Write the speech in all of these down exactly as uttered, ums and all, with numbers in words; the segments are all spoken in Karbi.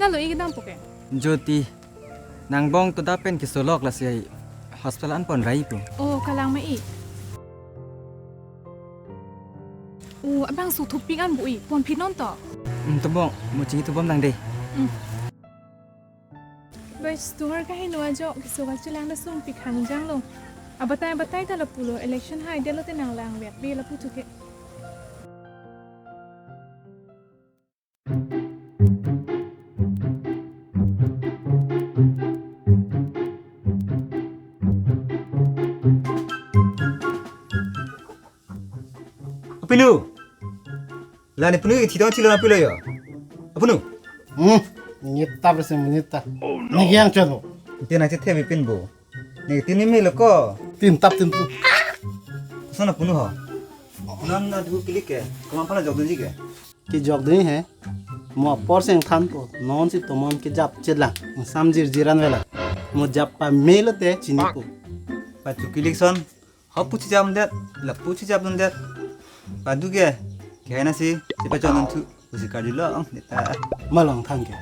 Halo, ik dampo ke? Jyoti, nang bong to da pen kesolok lasi hospital an pon rai pu. Oh, kalang ma ik. Oh, abang su thupik an bu ik, pon phi non to. Hmm, to bong, mo chini to bom nang de. Hmm. Bai store kaheno ajok, keso kachelang da sung pik hangjang lo. Abatai abatai ta lapulo, election hai delo te nang lang vet be lapu thuke. Apinu. La ne punu ke thidon chilo na pilo yo. Apunu. Hmm. Nita berse nita. Neke yang chon. Iti na chethe bipin bo. Ne tini melo ko. Tin tap tin tu. Sana punu ho. Nam na du kilik ke. Komat aphan jok dunji ke. Kejok dun he. Mo apor seng thanpo. Non si tomon kejap chelang. Sam jirjir an vela. Mo jap pamelo te chinipo. Pachu kilik son. Ho puchi jam det, la puchi jam dun det. Padu ke, kehena si, si pachon dun thu, usi karjulo, ang, neta. Malong thang ke.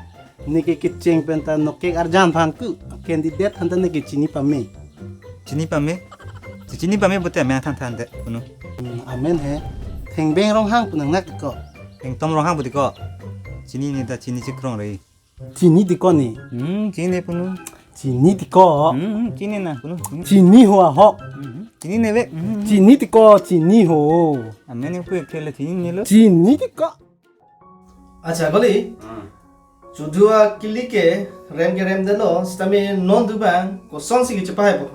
Neke kecheng pen ta nokek arjan phan ku, candidate han ta neke chini pame. Chini pame? Si chini pame pute amen than than det, punu. Hmm, amen he. Thengbeng Ronghang pu nang nak ko. Thengtom Ronghang pu ti ko. Chini neta chini chikrong rei. Chini ti ko ni. Hmm, chini punu. Chini ti ko. Hmm, chini na punu. Hmm. Chini ho ahok. Hmm, chini ne vek. Hmm. Chini ti ko, chini ho. Amen ne pu ekhele chini ne lo. Chini ti ko. Acha, kali. Hmm. Chudhu akilik ke rem ke rem delo, sitame non dubang, kosonsi kechepahai po.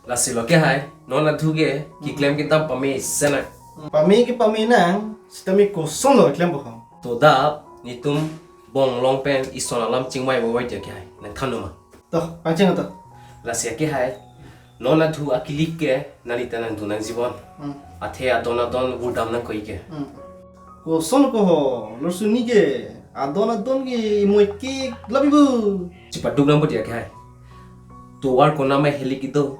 Lasi lo ke hai, non adhu ke, keklem kedam pame sena. Pame ke pame nang, sitame kosonlo klempo ho. To dap, netum bong long pen ison alam chingvai vovai dia ke hai, nang than ma. To, pangcheng to. Lasi ke hai, non adhu akilik ke, nani ta nang dunang jibon. Hmm. Athe adon adon vurdam nang koi ke. Hmm. Koson ko ho, lorsu ni ke, adon adon ke imoi ke labi bu. Chipaduk nang bo dia ke hai. Tovar konat ma heli kedo.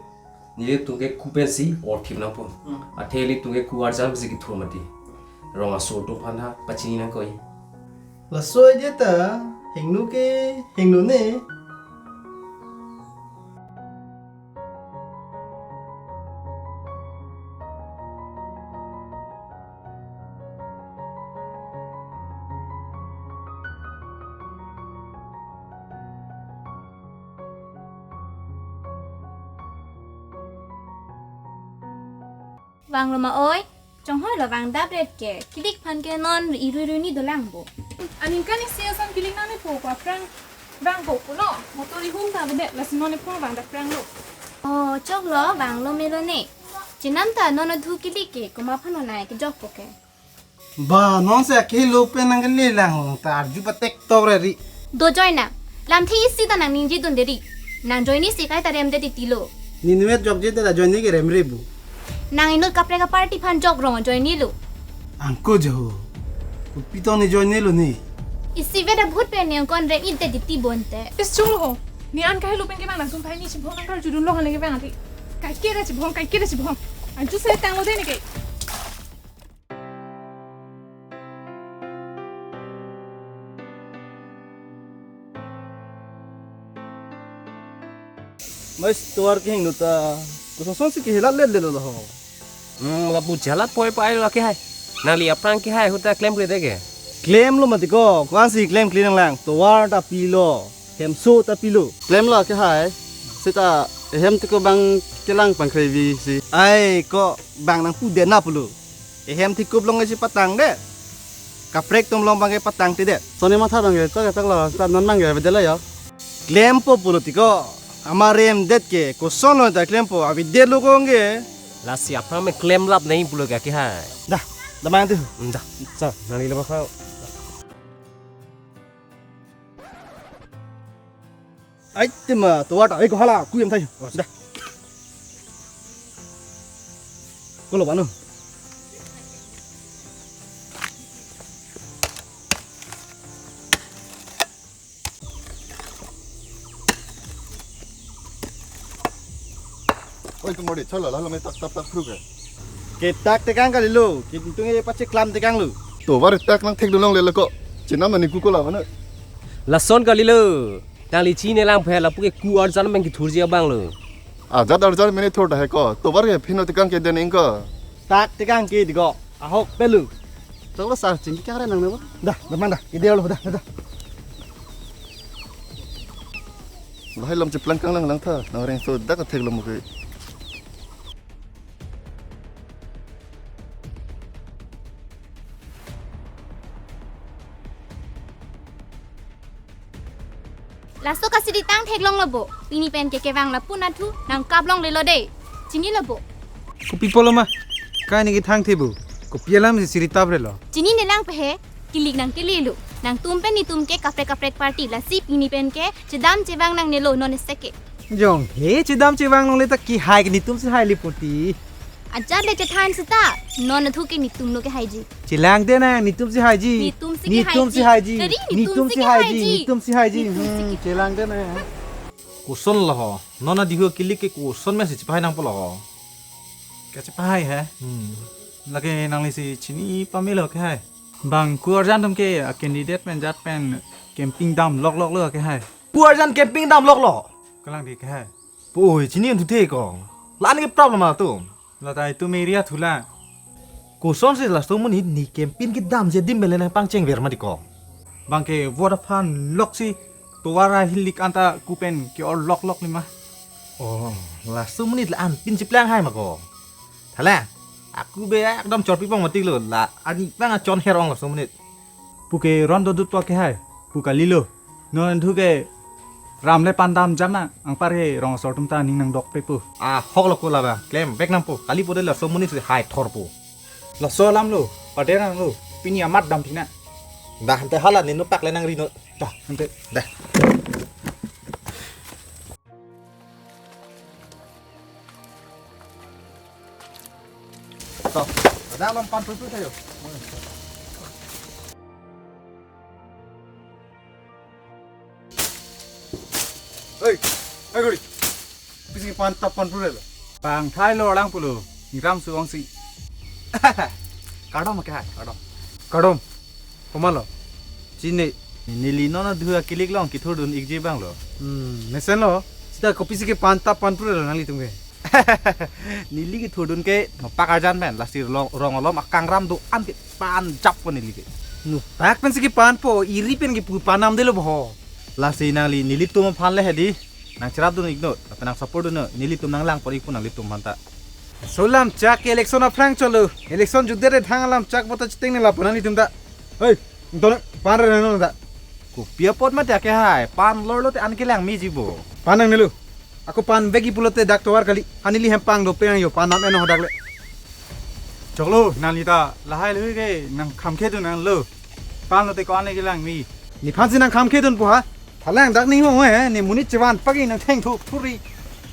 Nelitum ke ku pensi orthip nangpo. Hmm. Athe nelitum ke ku arjan pensi kethur mati. Rong aso atum aphan ha pachini nang koi. Laso aja ta hingno ke hingno ne. Vanglo ma oi, chonghoi lo vang dap ret ke, kilik aphan ke non ri rui rui ni dolang bo. Aningkan isi asam kilik nang ni po ko aphrang vang ko pulo, motor ihum ta bedet lasi non iphung vang dap prang lo. Oh, choklo, vanglo melo ne. Chenam ta non adhu kilik ke, komat aphan onai kejok ko ke. Ba, non se akehelo pen nang kele lang ho, ta arju patek tok re ri. Do join na. Lamthe isi ta nang ningje dun de ri. Nang join ni si kai ta rem de titi lo. Ni nuet jok je te la join ni ke rem re bu. Nang inut kaprek aparty aphan jok rong join ni lo. Angko jo. Pi tong ni join ni lo ni. Isi vet abhut pen ne kon rem it de titi bonte. Is chung lo ho. Ne an kahelo pen ke nang sung thai ni chibhong nang karju dun lo han le ke bang ati. Kaike ra chibhong, kaike ra chibhong. Anju se tanglo de ne ke. Mas tovar kehingno ta, kosonsi kehelat let let lo ho. Hmm, lapu jalat poi pa ai lo ke hai. Nangli aphrang ke hai ahut ta klemkle de ke. Klemlo mati ko, ko-ansi klemkle nang lang, tovar ta pilo, hemso ta pilo. Klemlo ke hai, seta ehem tiko bang kelang pangkrevi si. Ai ko bang nang pu dena pulo. Ehem thikup long isi patang det. Kaprek atum long bang ke patang ti det. Soni matha bang ke, tak tak lo, sa non bang ke, bedela yo. Klempo pulo tiko. Amarem det ke, koson lo ta klempo, abi det lo kong ke. Lasi aphrang me klem lap nai pulo ke ke hai. Dah, damang tu. Hmm, dah. Sa, nang ilo bakau. Ai, tema, tovar ta, ai, ko hala, ku em thai. Oh, dah. Ko lo bano. Oi, tu mori, chalo, lalo me tak, tak, tak, kru ke. Ke tak tekang kali lo, ke tung e pache klam tekang lo. Tovar tak nang thek dulong le lo ko. Chenam mani ku ko la mana. Lason kalilo. Tangli chini lang phe lapu ke ku arjan pen kethurji abang lo. Ajat arjan mene thur dah ko. Tovar ke phino tekang ke den ingko. Tak tekang ke digo. Ahok pelu. Choklo sir, chingki kang re nang ne bo. Dah, dah man dah. Ide lo dah, dah. Lahai lam cheplang kang lang lang tha. Nang reng so dak thek lo mo ke. Laso kasiri tang theklong lo bo. Pini pen ke kevang lapu nathu nang kaplong lelo de. Chini lo bo. Kopi pulo ma? Kai ne kethang the bo. Kopi alam si siri tap re lo. Chini ne lang phe. Kilik nang kili lo. Nangtum pen netum ke kaprek kaprek party lasi pini pen ke chedam chevang nangne lo non seke. Jong he chedam chevang nangle ta kehai ke netum si hai li poti. Ajat le chethan seta. Non athu ke netum lo kehaiji. Chelang de na netum si haiji. Netum si kehaiji. Netum si haiji. Kari netum si kehaiji. Netum si haiji. Netum si Hmm, kehaiji. Chelang de na. Koson lo ho. Non adihu kilik ke koson me si chepahai nang pulo ho. Kachepahai he. Hmm. Lake nangli si chini pamelo kehai. Bang ku arjan atum ke a candidate pen jat pen campaign dam lok lok lo kehai. Ku arjan campaign dam lok lo. Kalang di kehai. Poi chini un thu the ko. Lan ke problem atum. Latai tu meria thula. Koson si laso amonit ne campaign kedam je adim bele nang pangcheng ver ma di ko. Bang ke vote aphan lok si tovar ahilik anta ku pen ke-or lok lok li ma. Oh, laso amonit la anpin cheplang hai ma ko. Thala, aku be ekdom chorpi pong matik lo la ani pang achon her ong laso amonit. Pu ke ron dodut po kehai. Pu kalilo. Non thu ke ram le pan dam jam na angpar he rong asor atum ta ning nangdok pe pu. Ah, hok lo ko laba. Klem bek nang pu. Kali po de laso amonit si hai thor pu. Laso alam lo. Pader nang lo. Pini amat dam thina. Dah ante hala ninu pak le nang rino. Dah ante. Dah. To, ada alam pan tutu tayo. Hei, hei guri. Pisi pan tap pan pure lo. Pangthai lo lang pulo. Ingram su ong si. Kardom ke hai, kardom. Kardom. Komatlo? Chini. Neli non adhu akilik along kethurdun ikji abang lo. Hmm, mesen lo. Sita kopisi ke pan tap pan pure lo nanglitum ke. Neli kethurdun ke nopak arjan pen lasi rong, rong alom akangram do-an ke pan jap po neli ke. Nopak pensi kepanpo, iri pen kepu pan nam delo bo. Lasi nangli nelitum aphan le hedi. Nang cherapdun iknon, lapen nang support dunnon, nelitum nang lang pon ik pu nanglitum aphan ta. Laso alam chak ke election aphrang cholo. Election jutdet thang alam chak bota chiteng ne lapu nanglitum ta. Hei, ington pan re nang ta. Kopi apot mate ake hai, pan lor lote an kelang meji bo. Pan nangnelo. Ako pan begi pulote dak tovar kali. Hani li hempang do peng yo pan nam eno dak le. Choklo, nangli ta lahai lui ke nang khamkhedun nang lo. Pan lote ko-an le kelang me. Nephan si nang khamkhedun po ha. Thalang dak ning ho he, ne monit chevan pagi nang thengthu thuri.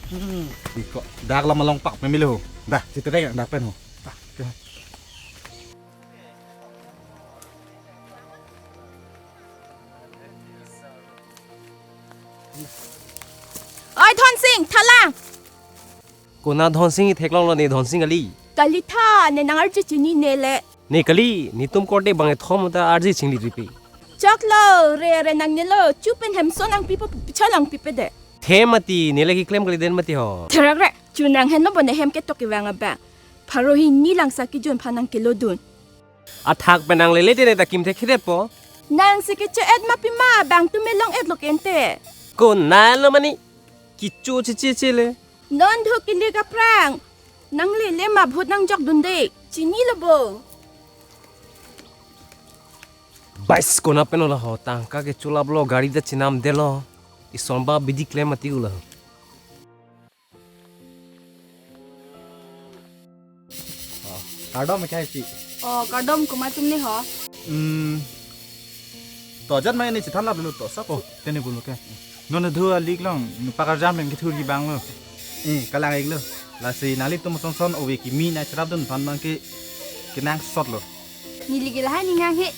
Hmm, iko dak lam along pak pemilo. Dah, chitereng dak pen ho. Ah, oke. Oi Dhonsing, thalang. Kona Dhonsing, theklong lo ne Dhonsing kali. Kali tha, ne nang arje chini ne le. Ne kali, netum korte bang ethom ta arje chingli ripi. Choklo, re re nangnelo, chupen hemson ang pipo pichalang pipe de. The mati, ne lagi klem kali den mati ho. Therak re, chu nang henlo bo ne hem ketok kevang abang. Pharo hini langsa kejun aphan nang kelodun. Athak pen nang lele te ne ta kim thekthedet po. Nang si kecho-et ma pima abang tu me long-et lo kente. Kona lo mani. Kecho cheche che le. Non dhu kilik aphrang. Nang lele ma bhut nang jokdun de. Chini lo bo. Bais kona pen lo ho tangka kecholap lo gari ta chinam delo. Ison ba bidi klem mati ulo. Oh, kardom ke hai si. Oh, kardom komat atum ne ho. Hmm. To jat ma ne chithan lap lo to sap. Oh, tene bulu ke. Non dhu alik long, nopak arjan pen kethurji abang lo. Eh, kalang ik lo. Lasi nanglitum son son ove kimi nang cherapdun aphan abang ke kenangsot lo. Neli ke lahai ning hang he.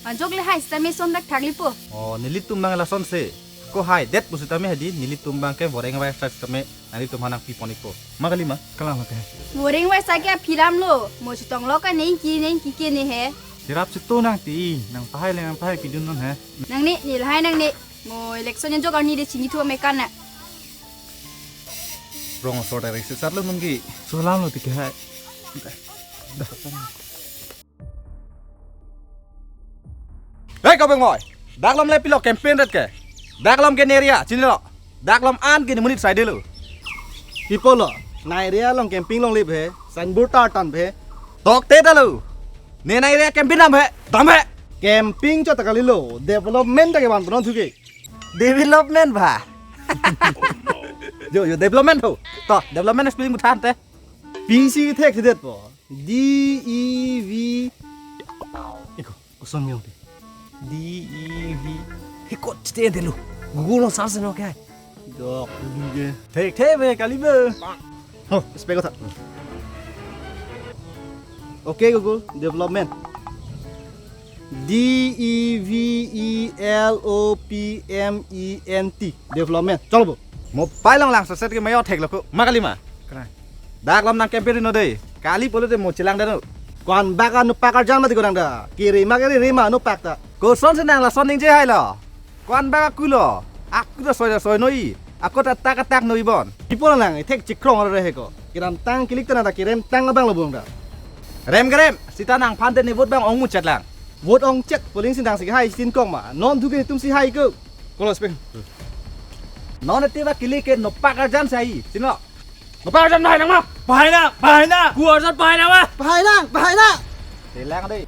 Ajok le hai sitame son dak thak lipo. Oh, nelitum abang lason se. Ko hai det pusitame hedi, nelitum abang ke voreng vai sa sitame nanglitum aphan nang pipon ikpo. Ma kali ma? Kalang lo ke. Voreng vai sa ke aphiram lo. Mo chitong lo ka neng ki neng ki ke ne he. Hirap si to nang ti, nang pahai le nang pahai pidun non he. Nang ni, ni lahai nang ni. Mo election yang jok arni de chini thu amekan na. Rong asor dari sesat lo nunggi. Solam lo tike hai. Hei, Kobeng Moi. Dak lom le pilo campaign ret ke. Dak lom ke ne area, chinilo. Dak lom an ke ne monit sai de lo. Pi apot lo, ne area along campaign longle he, signboard ta tang he. Tokte ta lo. Ne ne area campaign nam he, dam he. Campaign chot ta kalilo, development ta kevan non thu ke. Development ba. Jo, jo, development ho. To, development spelling buthan te. P C thekthedet po. D E V. Iko, koson miyong te. D E V. He kot te de lo. Google lo search no ke. Dok, dok ke. Thekthe be kali be. Oh, spek kotha. Okay, Google, development. D E V E L O P M E N T. Development. Cholo bo. Mobile longlangso set ke mayo thek lo ko. Ma kali ma. Krai. Dak lom nang campaign no de. Kali pulote mo chelang dano. Ko-an bak anopak arjan mati ko nang da. Kiri ma kiri rima anopak ta. Koson si nang lason ningje hai lo. Ko-an bak akulo. Aku ta soi ta soi noi. Ako ta tak tak noi bon. Pi apot nang thek chikrong aro he ko. Kiram tang kilik ta nang ta kirem tang abang lo bung da. Rem kerem. Sita nangphan te ne vote bang ong muchet lang. Vote ongchet polling sindang si hai sin kong ma. Non thu ke tum si hai ko. Kolos peng. Non eti ba kilik ke nopak arjan si hai. Chinilo. Nopak arjan pahai nang ma. Pahai nang, pahai nang. Ku arjan pahai nang ma. Pahai nang, pahai nang. Telang de.